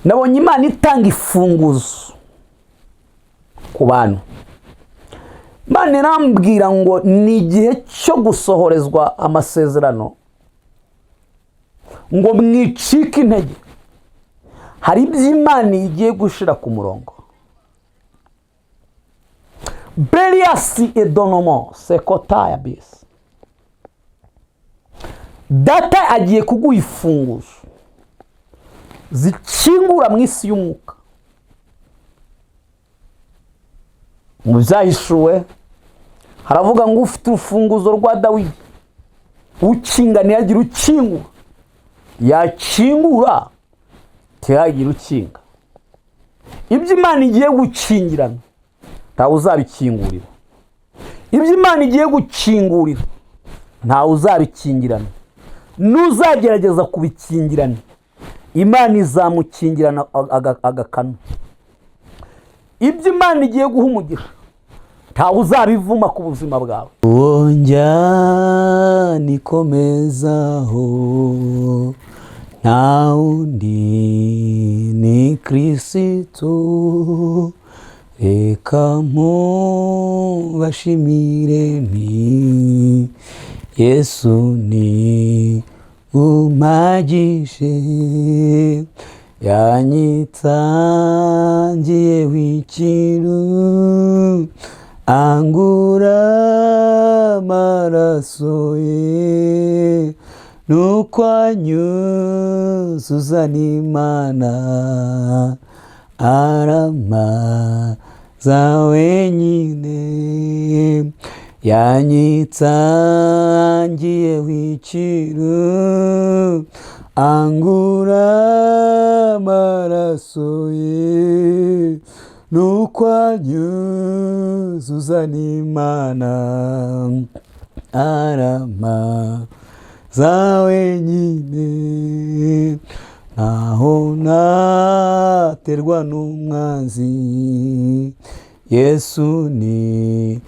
Nabonye Imana itanga ifunguzo ku bantu. Imana irambwira ngo ni igihe cyo gusohorezwa amasezerano, ngo mwicike intege, hari ibyo Imana igiye gushyira ku murongo. Beriyasi edonomo sekotaya bisi, Data agiye kuguha imfunguzo zikingura mu isi y'umwuka. Mu Byahishuwe haravuga ngo ufite urufunguzo rwa Dawidi, ukinga ntiyagire ukingura, yakingura ntihagire ukinga. Ibyo Imana igiye gukingirana ntawe uzabikingurira, ibyo Imana igiye gukingurira ntawe uzabikingirana. N'uzagerageza kubikingirana, Imana izamukingirana agakanu. Ibyo Imana igiye guha umugisha ntawe uzabivuma ku buzima bwawe. Uwo njya nikomezaho nta wundi ni Kristo, reka mubashimire nti Yesu ni umpagije, yanyitangiye w'ikiru angura amaraso ye, nuko anyuzuza n'Imana aramaza wenyine, yanyitangiye w'ikiru angura amaraso ye, nuko anyuzuza n'Imana aramaza wenyine, ntaho naterwa n'umwanzi, Yesu ni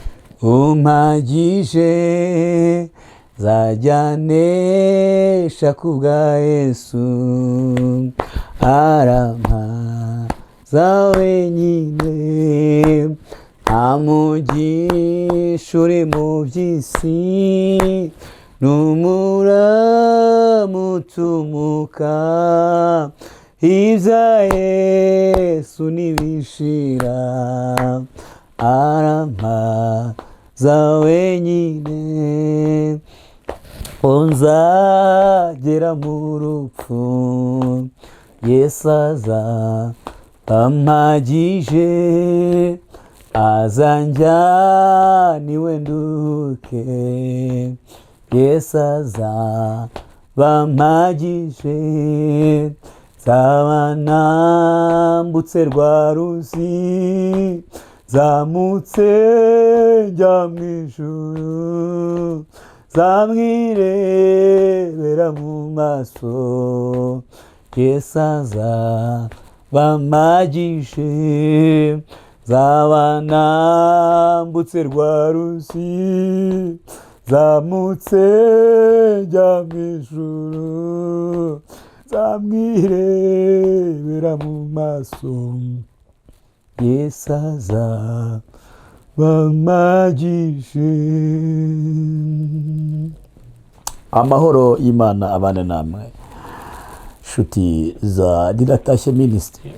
umpagije, nzajya nesha ku bwa Yesu aramaza wenyine, nta mugisha uri mu by'isi n'umuramutumuka, ibya Yesu ntibishira aramaza wenyine, nzagera mu rupfu Yesu azampagije, azanjyana iwe nduke, Yesu azabampagije, nzaba nambutse rwa ruzi, nzamutse njya mu ijuru, nzamwirebera mu maso, Yesu azabampagije, nzaba nambutse rwa ruzi, nzamutse njya mu ijuru, nzamwirebera mu maso, Yesu azabampagije. Amahoro y'Imana abane namwe, nshuti za Riratashye Ministry.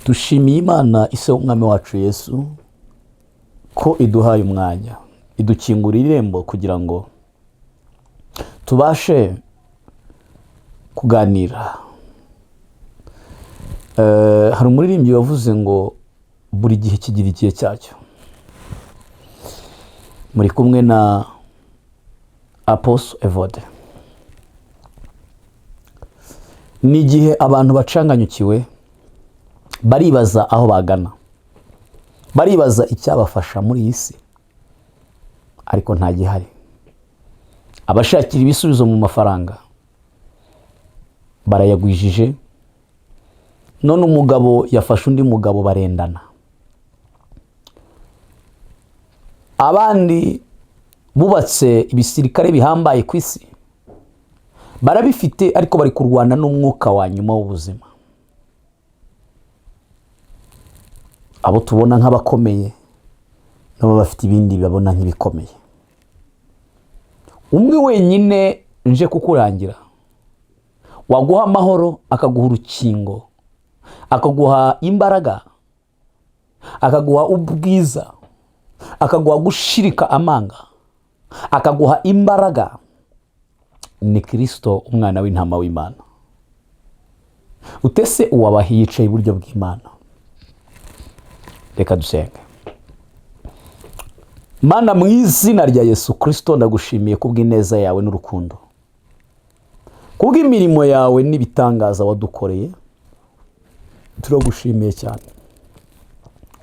Dushimiye Imana ise w'Umwami wacu Yesu ko iduhaye umwanya, idukingura irembo kugira ngo tubashe kuganira. Hari umuririmbyi wavuze ngo buri gihe kigira igihe cyacyo. Muri kumwe na Apostle Evode. Ni igihe abantu bacanganyukiwe, baribaza aho bagana, baribaza icyabafasha muri iyi si, ariko nta gihari. Abashakira ibisubizo mu mafaranga barayagwijije, none umugabo yafashe undi mugabo barendana. Abandi bubatse ibisirikare bihambaye ku isi, Barabifite, ariko bari kurwana n'umwuka wa nyuma w'ubuzima. Abo tubona nk'abakomeye nabo bafite ibindi babona nk'ibikomeye. Umwe wenyine nje kukurangira waguha amahoro, akaguha urukingo, akaguha imbaraga, akaguha ubwiza, akaguha gushirika amanga, akaguha imbaraga, ni Kristo, umwana w'intama w'Imana. Utese uwabahi yicaye iburyo bw'Imana. Reka dusenge. Mana, mu izina rya Yesu Kristo, ndagushimiye kubw'ineza yawe n'urukundo, kubw'imirimo yawe n'ibitangaza wadukoreye. Turagushimiye cyane.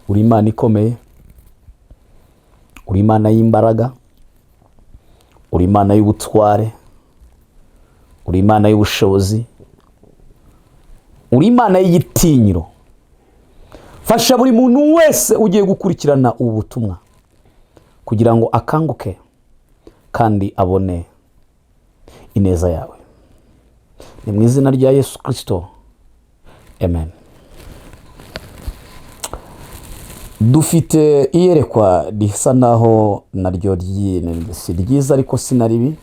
Uri Imana ikomeye, uri Imana y'imbaraga, uri Imana y'ubutware, uri Imana y'ubushobozi, uri Imana y'igitinyiro. Fasha buri muntu wese ugiye gukurikirana ubu butumwa kugira ngo akanguke kandi abone ineza yawe. Ni mu izina rya Yesu Kristo, amen. Dufite iyerekwa risa naho naryo si ryiza, ariko si na ribi,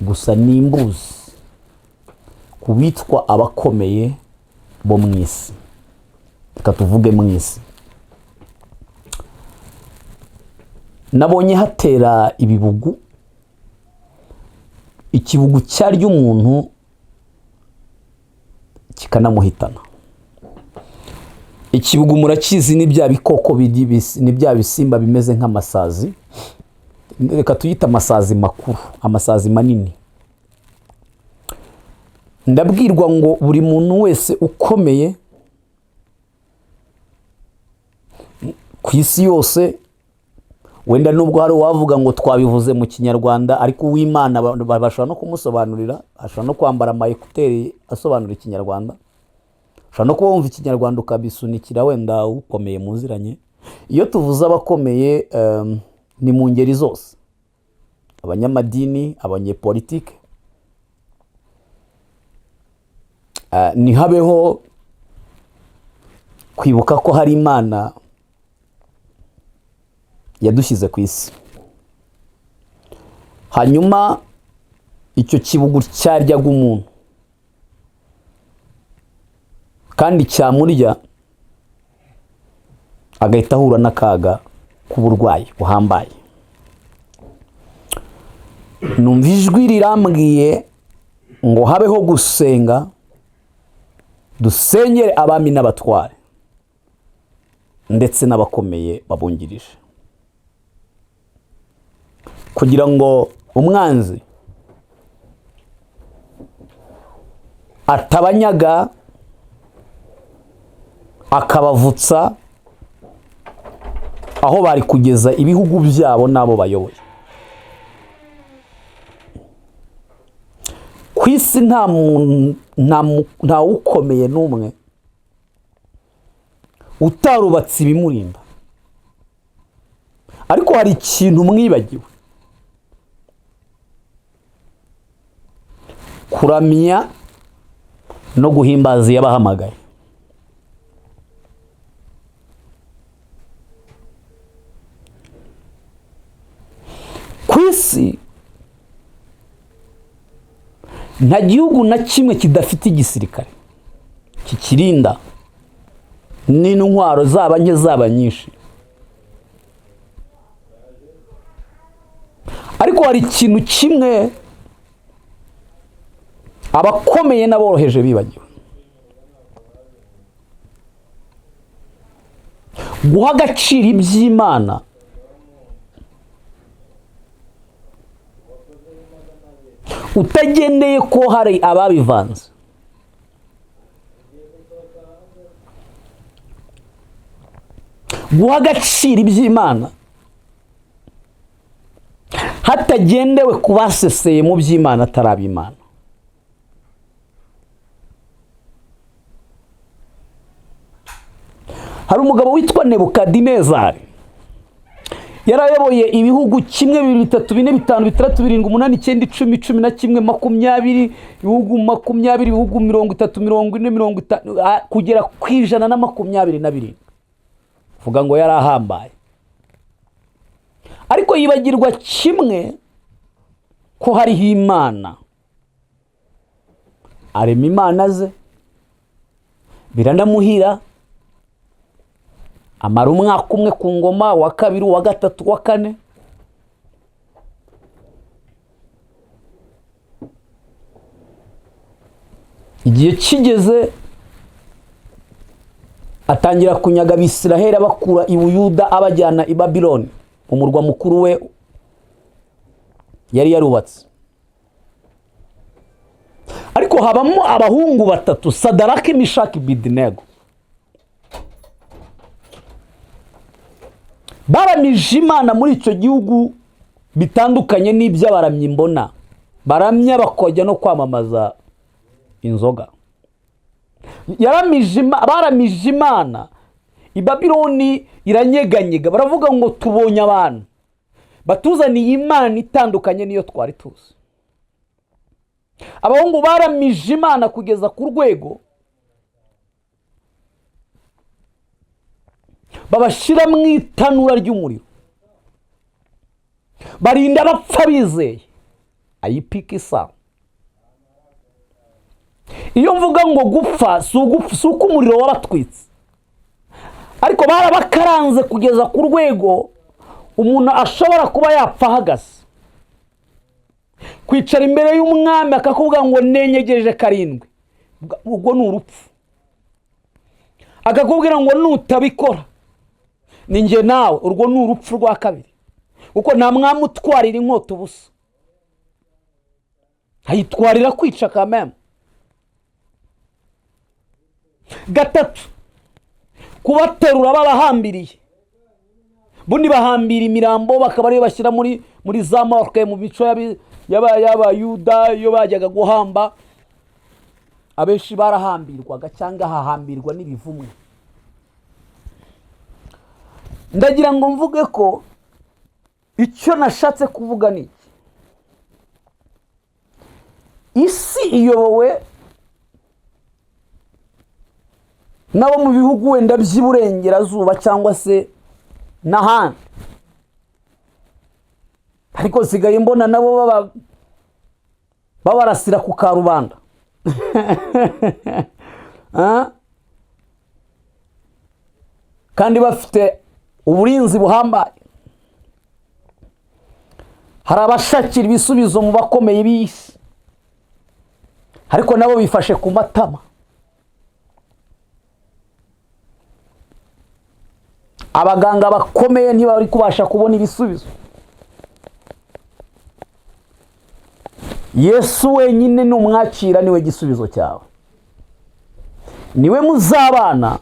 gusa ni imbuzi ku bitwa abakomeye bo mu isi. Reka tuvuge mu isi. Nabonye hatera ibibugu, ikibugu cyarya umuntu kikanamuhitana. Ikibugu murakizi, ni bya bikoko, ni bya bisimba bimeze nk'amasazi. Reka tuyite amasazi makuru, amasazi manini. Ndabwirwa ngo buri muntu wese ukomeye ku isi yose, wenda nubwo hari uwavuga ngo twabivuze mu Kinyarwanda, ariko uw'Imana bashobora no kumusobanurira, ashobora no kwambara ama écouteurs asobanura Ikinyarwanda, ushobora no kuba wumva Ikinyarwanda ukabisunikira wenda ukomeye muziranye. Iyo tuvuze abakomeye, ni mu ngeri zose: abanyamadini, abanyepolitike. Ntihabeho kwibuka ko hari Imana yadushyize ku isi. Hanyuma icyo kibugu cyaryaga umuntu kandi cyamurya agahita ahura n'akaga k'uburwayi buhambaye. Numva ijwi rirambwiye ngo habeho gusenga, dusengere abami n'abatware ndetse n'abakomeye babungirije, kugira ngo umwanzi atabanyaga akabavutsa aho bari kugeza ibihugu byabo n'abo bayoboye. Ku isi nta muntu, nta ukomeye n'umwe utarubatse ibimurinda, ariko hari ikintu mwibagiwe: kuramya no guhimbaza iyabahamagaye. Ku isi nta gihugu na kimwe kidafite igisirikare kikirinda n'intwaro, zaba nke zaba nyinshi, ariko hari ikintu kimwe abakomeye n'aboroheje bibagiwe: guha agaciro iby'Imana utagendeye ko hari ababivanze. Guha agaciro iby'Imana hatagendewe ku baseseye mu by'Imana atari ab'Imana. Hari umugabo witwa Nebukadinezari. Yarayoboye ibihugu 1, 2, 3, 4, 5, 6, 7, 8, 9, 10, 11, 20, ibihugu 20, ibihugu 30, 40, 50, kugera ku 127. Vuga ngo yarahambaye. Ariko yibagirwa kimwe, ko hariho Imana. Arema imana ze, biranamuhira, amara umwaka umwe ku ngoma, wa kabiri, wa gatatu, wa kane. Igihe kigeze atangira kunyaga Abisiraheli, abakura i Buyuda abajyana i Babiloni, umurwa mukuru we yari yarubatse. Ariko habamo abahungu batatu, Sadaraki, Mishaki, Abedenego. Baramije Imana muri icyo gihugu bitandukanye n'iby'abaramyi mbona. Baramya bakojya no kwamamaza inzoga. Baramije Imana i Babiloni iranyeganyega, baravuga ngo tubonye abantu batuzaniye Imana itandukanye niyo twari tuzi. Abahungu baramije Imana kugeza ku rwego babashyira mu itanura ry'umuriro, barinda bapfa bizeye. Ayipika isa. Iyo mvuga ngo gupfa si uko umuriro wabatwitse, ariko barabakaranze kugeza ku rwego umuntu ashobora kuba yapfa ahagaze. Kwicara imbere y'umwami akakubwira ngo nenyegeje 7, ubwo ni urupfu. Akakubwira ngo nutabikora ni njye nawe, urwo ni urupfu rwa kabiri, kuko nta mwami utwarira inkota ubusa, ayitwarira kwica kameme. 3, kubaterura babahambiriye. Bundi bahambira imirambo bakaba ariyo bashyira muri za morgue, mu mico y'Abayuda. Iyo bajyaga guhamba abenshi barahambirwaga cyangwa hahambirwa n'ibivumwe. Ndagira ngo mvuge ko icyo nashatse kuvuga ni iki: isi iyobowe nabo mu bihugu wenda by'iburengerazuba cyangwa se n'ahandi, ariko sigaye mbona nabo babarasira ku karubanda. Kandi bafite uburinzi buhambaye. Hari abashakira ibisubizo mu bakomeye b'isi, ariko nabo bifashe ku matama. Abaganga bakomeye ntibari kubasha kubona ibisubizo. Yesu wenyine numwakira niwe gisubizo cyawe, niwe muzabana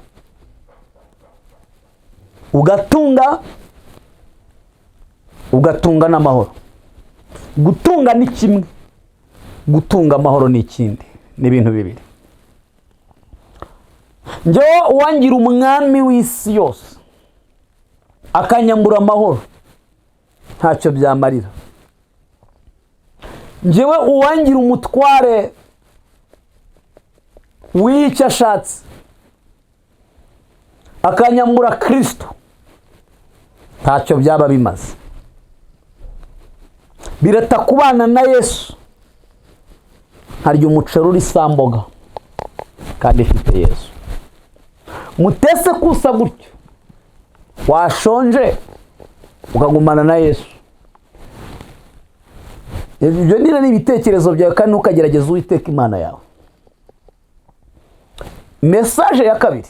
ugatunga, ugatunga n'amahoro. Gutunga ni kimwe, gutunga amahoro ni ikindi, ni ibintu bibiri. Njyewe uwangira umwami w'isi yose akanyambura amahoro ntacyo byamarira. Njyewe uwangira umutware w'icyo ashatse akanyambura Kristo ntacyo byaba bimaze. Birata kubana na Yesu nkarya umuceri uri samboga kandi ifite Yesu. Mutese kusa gutyo, washonje ukagumana na Yesu. Ibyo ni ibitekerezo byawe, kandi ntukagerageze Uwiteka Imana yawe. Message ya kabiri,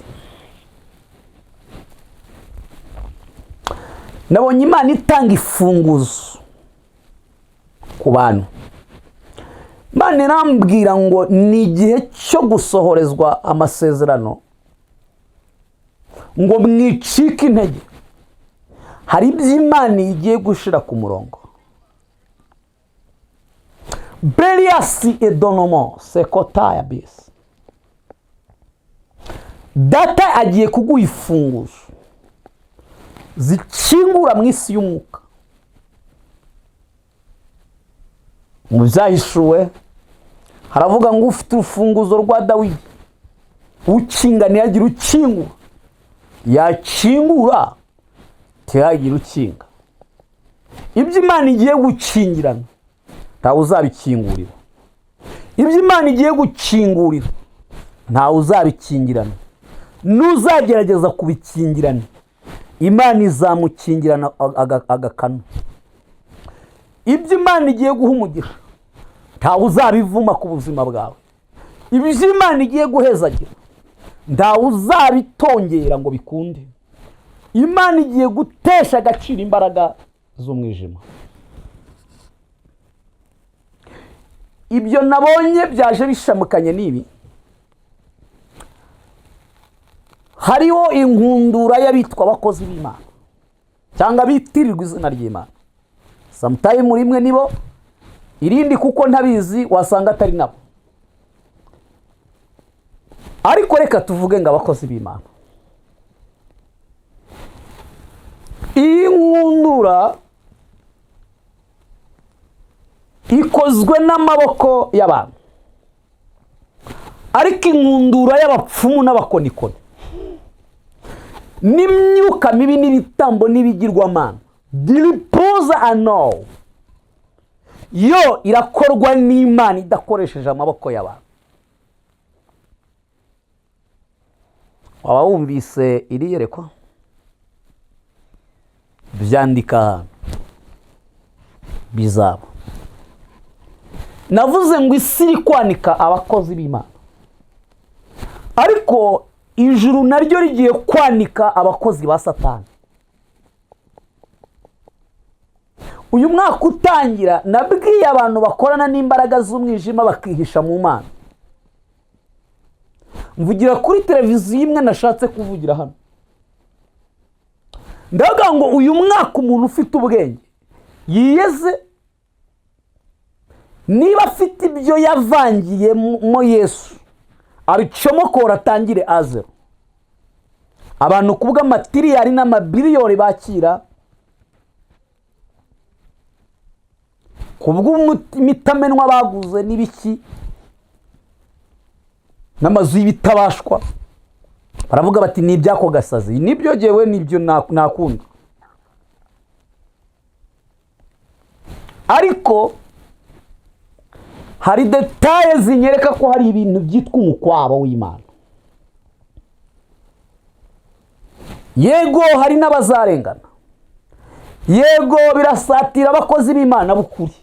nabonye Imana itanga ifunguzo ku bantu. Imana irambwira ngo ni igihe cyo gusohorezwa amasezerano, ngo mwicike intege. Hari ibyo Imana igiye gushira ku murongo. Beliasi edonomo sekotaya bis. Data agiye kuguha ifunguzo Zikingura mu isi y'umwuka. Mu byahishuwe haravuga ngo ufite urufunguzo rwa Dawidi, ukinga ntiyagire ukingura, yakingura ntihagire ukinga. Ibyo Imana igiye gukingirana ntawe uzabikingurira, ibyo Imana igiye gukingurira ntawe uzabikingirana, n'uzagerageza kubikingirana Imana izamukingirana agakano. Ibyo Imana igiye guha umugisha ntawe uzabivuma ku buzima bwawe, ibyo Imana igiye guhezagira ntawe uzabitongera ngo bikunde. Imana igiye gutesha agaciro imbaraga z'umwijima. Ibyo nabonye byaje bishamukanye n'ibi. Hariho inkundura y'abitwa abakozi b'Imana cyangwa bitirirwa izina ry'Imana. Sometime rimwe nibo, irindi kuko ntabizi wasanga atari nabo. Ariko reka tuvuge ngo abakozi b'Imana. Iyi nkundura ikozwe n'amaboko y'abantu, ariko inkundura y'abapfumu n'abakonikoni n'imyuka mibi n'ibitambo n'ibigirwamana diripoza ano yo irakorwa n'Imana idakoresheje amaboko y'abantu. Waba wumvise iri yerekwa? Byandika ahantu bizaba. Navuze ngo isi iri kwanika abakozi b'Imana, ariko ijuru naryo rigiye kwanika abakozi ba Satani. Uyu mwaka utangira nabwiye abantu bakorana n'imbaraga z'umwijima bakihisha mu Mana. Mvugira kuri televiziyo imwe nashatse kuvugira hano, ndavuga ngo uyu mwaka umuntu ufite ubwenge yiyeze, niba afite ibyo yavangiyemo Yesu abicomokora atangire azero. Abantu kubw'amatiriyari n'amabiliyoni bakira, kubw'imitamenwa baguze n'ibiki n'amazu y'ibitabashwa, baravuga bati ni ibyako gasazi, nibyo jewe nibyo nakunda. Ariko hari detaye zinyereka ko hari ibintu byitwa umukwabo w'Imana. Yego hari n'abazarengana, yego birasatira abakozi b'Imana b'ukuri,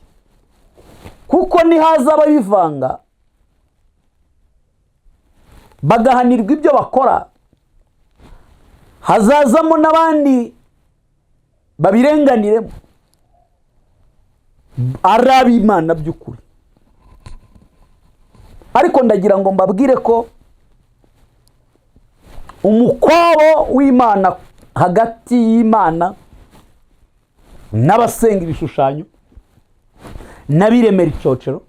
kuko nihaza ababivanga bagahanirwa ibyo bakora, hazazamo n'abandi babirenganiremo ari ab'Imana by'ukuri. Ariko ndagira ngo mbabwire ko umukwabo w'Imana hagati y'Imana n'abasenga ibishushanyo n'abiremera icocero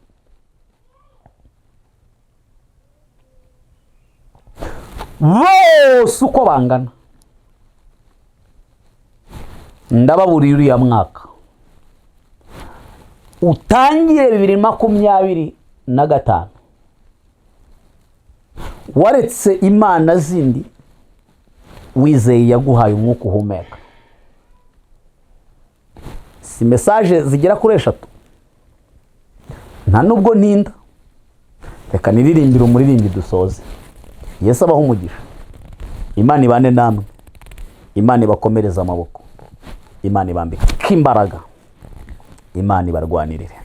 bose uko bangana, ndababuriye uriya mwaka utangire 2025 waretse imana zindi, wizeye yaguhaye umwuka uhumeka. Si message zigera kuri 3, nta nubwo ntinda, reka niririmbire umuririmbyi dusoze. Yesu abahe umugisha, Imana ibane namwe, Imana ibakomereze amaboko, Imana ibambike imbaraga, Imana ibarwanirire.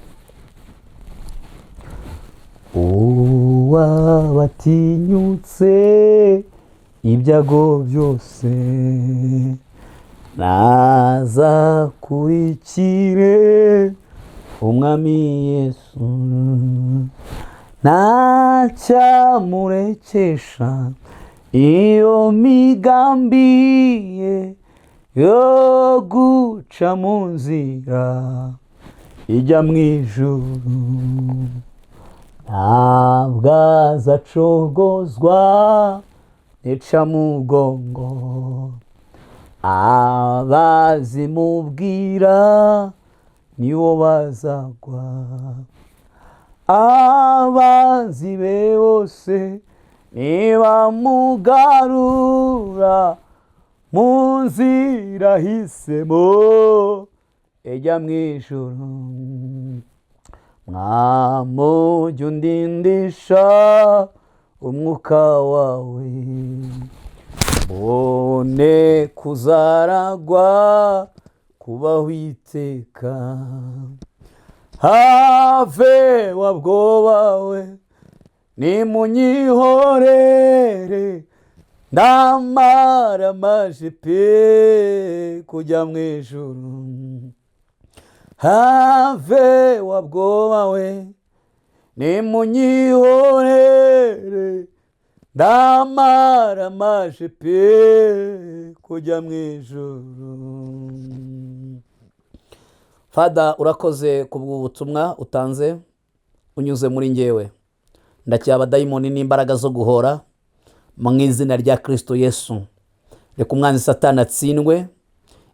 Uwabatinyutse ibyago byose naza kurikire Umwami Yesu, ntacyamurekesha iyo migambi ye yo guca mu nzira ijya mu ijuru. Ntabwo azacogozwa nica mugongo, Abazimubwira nibo bazagwa, abanzi be bose nibamugarura mu nzira ahisemo ijya mu ijuru. Mwami, ujya undindisha umwuka wawe, mbone kuzaragwa kubaho iteka. Have wa bwoba we, nimunyihorere, ndamara amaje pe kujya mu ijuru. Have wa bwoba we, nimunyihorere, ndamara amaje pe kujya mu ijuru. Father, urakoze ku bw'ubutumwa utanze unyuze muri ngewe. Ndakira abadayimoni n'imbaraga zo guhora mu izina rya Kirisito Yesu. Reka umwanzi Satani atsindwe,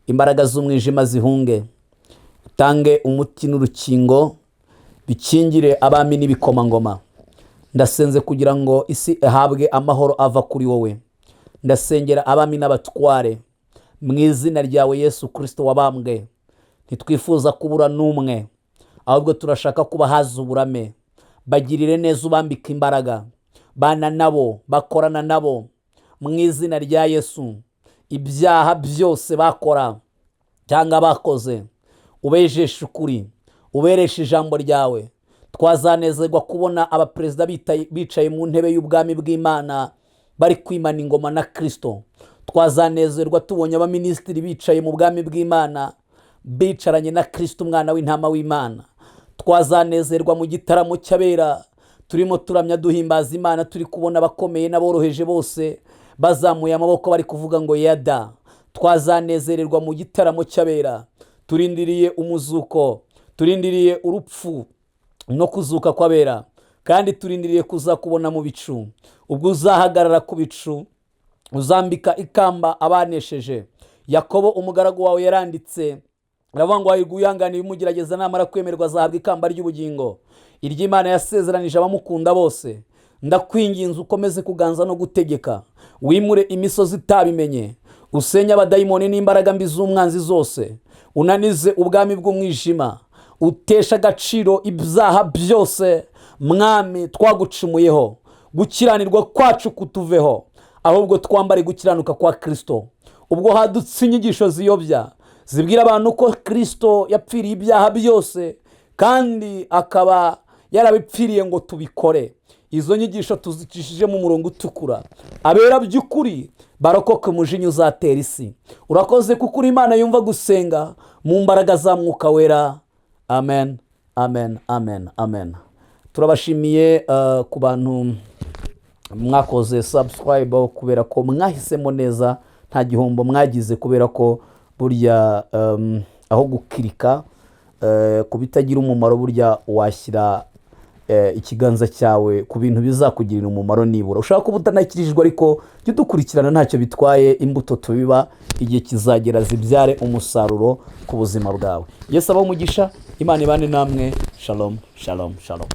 imbaraga z'umwijima zihunge. Utange umuti n'urukingo bikingire abami n'ibikomangoma. Ndasenze kugira ngo isi ihabwe amahoro ava kuri wowe. Ndasengera abami n'abatware mu izina ryawe Yesu Kirisito wabambwe. Ntitwifuza kubura n'umwe, ahubwo turashaka kubahaza uburame. Bagirire neza, ubambike imbaraga, bana nabo, bakorana nabo mu izina rya Yesu. Ibyaha byose bakora cyangwa bakoze, ubejeshe ukuri, ubereshe ijambo ryawe. Twazanezerwa kubona abaperezida bicaye mu ntebe y'ubwami bw'Imana, bari kwimana ingoma na Kirisito. Twazanezerwa tubonye abaminisitiri bicaye mu bwami bw'Imana, bicaranye na Kirisito umwana w'intama w'Imana. Twazanezerwa mu gitaramo cy'abera, turimo turamya duhimbaza Imana, turi kubona abakomeye n'aboroheje bose bazamuye amaboko, bari kuvuga ngo yada. Twazanezererwa mu gitaramo cy'abera. Turindiriye umuzuko, turindiriye urupfu no kuzuka kw'abera, kandi turindiriye kuzakubona mu bicu, ubwo uzahagarara ku bicu, uzambika ikamba abanesheje. Yakobo umugaragu wawe yaranditse aravuga ngo: "Hahirwa uwihanganiye umugerageza, namara kwemerwa azahabwa ikamba ry'ubugingo, iry'Imana yasezeranije abamukunda bose." Ndakwinginze, ukomeze kuganza no gutegeka, wimure imisozi itabimenye, usenye abadayimoni n'imbaraga mbi z'umwanzi zose, unanize ubwami bw'umwijima, utesha agaciro ibyaha byose. Mwami, twagucumuyeho, gukiranirwa kwacu kutuveho, ahubwo twambare gukiranuka kwa Kirisito. Ubwo hadutse inyigisho ziyobya zibwira abantu ko Kirisito yapfiriye ibyaha byose kandi akaba yarabipfiriye ngo tubikore, izo nyigisho tuzicishije mu murongo utukura. Abera by'ukuri barokoke umujinya uzatera isi. Urakoze kuko uri Imana yumva gusenga mu mbaraga za Mwuka Wera. Amen, amen, amen, amen. Turabashimiye ku bantu mwakoze subscribe, kubera ko mwahisemo neza, nta gihombo mwagize, kubera ko burya aho gukirika ku bitagira umumaro, burya washyira ikiganza cyawe ku bintu bizakugirira umumaro. Nibura ushobora kuba utanakirijwe, ariko jya udukurikirana, ntacyo bitwaye. Imbuto tubiba, igihe kizagera zibyare umusaruro ku buzima bwawe. Yesu abahe umugisha, Imana ibane namwe. Shalom, shalom, shalom.